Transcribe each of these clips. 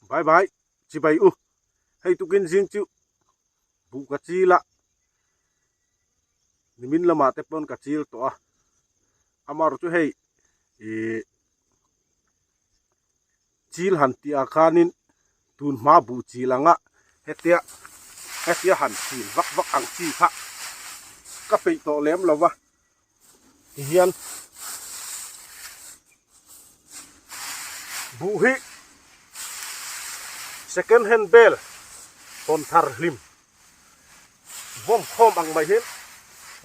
Bye bye chibai u. Hei tukin zing chu buh ka chil a, nimin lamah te pawn ka chil tawh a, amaherawh chu hei ih chil han tih ah khanin tun hma buh chil anga hetia hetia han chil vak vak ang chi kha ka peih tawh lem lo va tihian buh hi second hand bel hawn thar hlim vawm khawm ang mai hian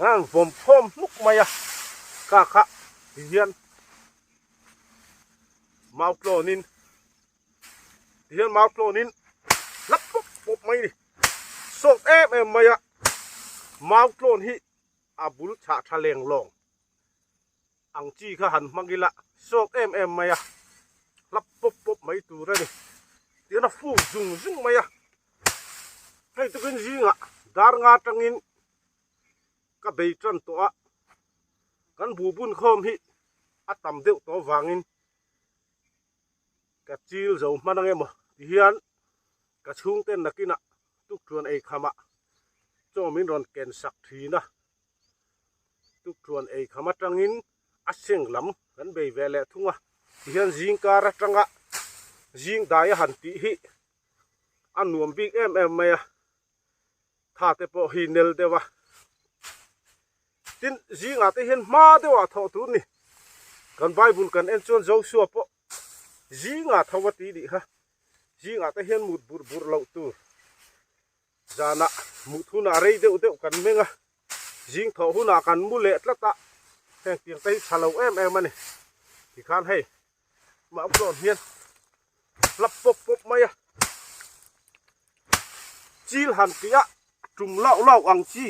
an vawm khawm hnuk mai a ka kha tihian mau tlawnin tihian mau tlawnin hlap pawp pawp mai a ni sawt em em mai a mau tlawn hi a bul chhah tha leng lawng ang chi kha han hmang ila sawt em em mai a hlap pawp pawp mai tur a ni tihian a fuk zung zung mai a hei tukin zingah dar nga atangin ka bei tan tawh a kan buh bun khawm hi a tam deuh tawh avangin ka chil zo hman ang emaw ti hian ka chhungte nakinah tukthuan ei khamah chaw min rawn ken sak thin a, tukthuan ei kham atangin a seng lam kan bei ve leh thung a ti hian zingkar atanga zing dai a han tih hi a nuam bik em em mai a. Tha te pawh hi nel deuh a, tin zingah te hian hma deuhah thawh tur ni. Kan Bible kan en chuan Joshua pawh zingah tho a ti nih kha. Zingah te hian mut burh burh loh tur. Zanah mut hunah rei deuh deuh kan meng a, zing thawh hunah kan mu leh tlat a, heng tiang te hi tha lo em em a ni. Tikhan hei mah dawn hian hlap pawp pawp mai a chil han tih a tum lauh lauh ang chi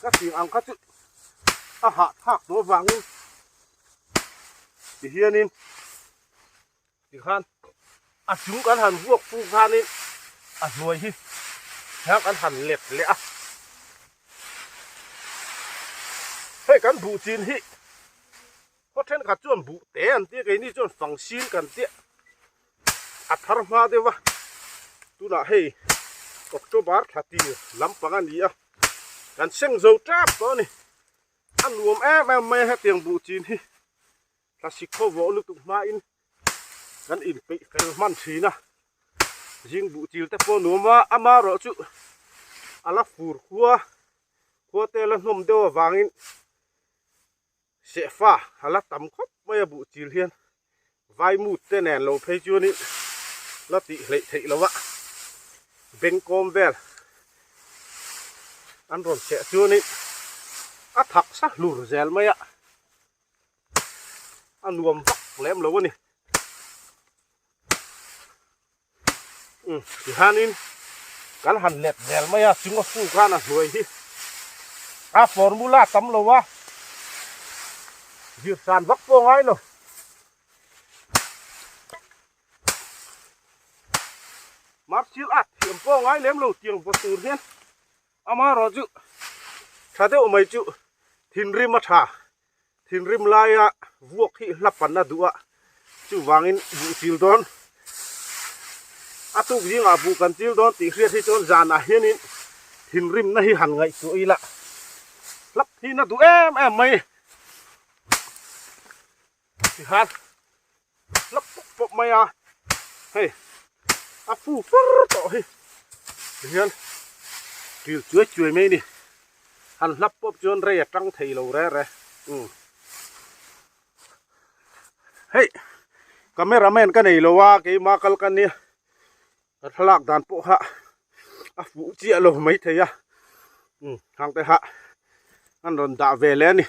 ka tih ang kha chu a hahthlak tawh avangin tihianin tikhan a chung kan han vuak fung khanin a hnuai hi heng kan han let leh a hei kan buh chin hi. Khaw thenkhat chuan buh te an tia keini chuan fang sil kan tia a thar hma deuh a tunah hei October thla tir lampang a ni a kan seng zo tep tawh a ni a nuam em em mai a hetiang buh chin hi thlasik khaw vawh lutuk hmain kan inpeih fel hman thin a zing buh chil te pawh a nuam a amaherawh chu a la fur khua khua te la hnawm deuh avangin. Sehfa a la tam khawp mai a buh chil hian vaimut te nen lo phei chuanin la tih hleih theih lo a, bengkawm vel an rawn seh chuanin a thak sa hlur zel mai a, a nuam vak lem lo a ni. Umm tihianin kan han let zel mai a chunga fu khan a hnuai hi a formula tam lo a zir san vak pawh ngai lo martial art thiam pawh ngai lem lo tiang vaw tur hian amaherawh chu tha deuh mai chu thinrim a tha Thinrim laia vuak hi hla pan a duh a, chuvangin buh chil dawn a tuk zingah buh kan chil dawn tih hriat hi chuan zanah hianin thinrimna hi han ngaihtuah ila hlap hi na duh em em mai tikhan hlap pawp pawp mai a, hei a fu fur tawh hi tihian kil chuai chuai mai a ni. Han hlap pawp chuan rei a tang thei lo re re umm hei camera man ka nei lo a keima kal ka nia ka thlalak dan pawh kha a fuh chiah lo mai thei a umm hang te kha an rawn dah ve leh a ni.